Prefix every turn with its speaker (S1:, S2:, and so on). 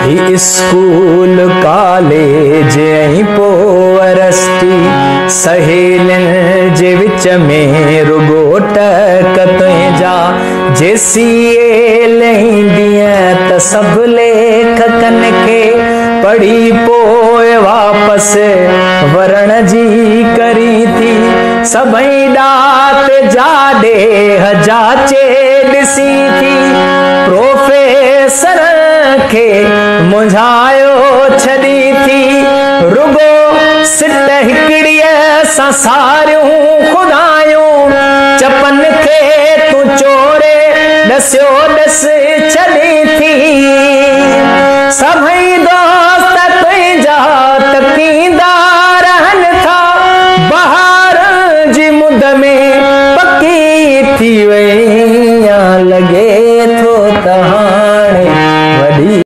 S1: هي school, college ۽ پوءِ varsity, سهيلين جي وچ ۾ رڳو ٽهڪ تنهنجا. جي سي ايل ايندينءَ ته سڀ ليکڪن کي پڙهي پوءِ واپس ورڻ جي ڪرين ٿي. سڀئي ڏات جا ڏيهه جاچي ڏسين ٿي، پروفيسر کي منجهايو ڇڏين ٿي. رڳو سٽ هڪڙيءَ سان ساريون خدايون، چپن کي تون چوري ڏسيو ڏس ڇڏين ٿي.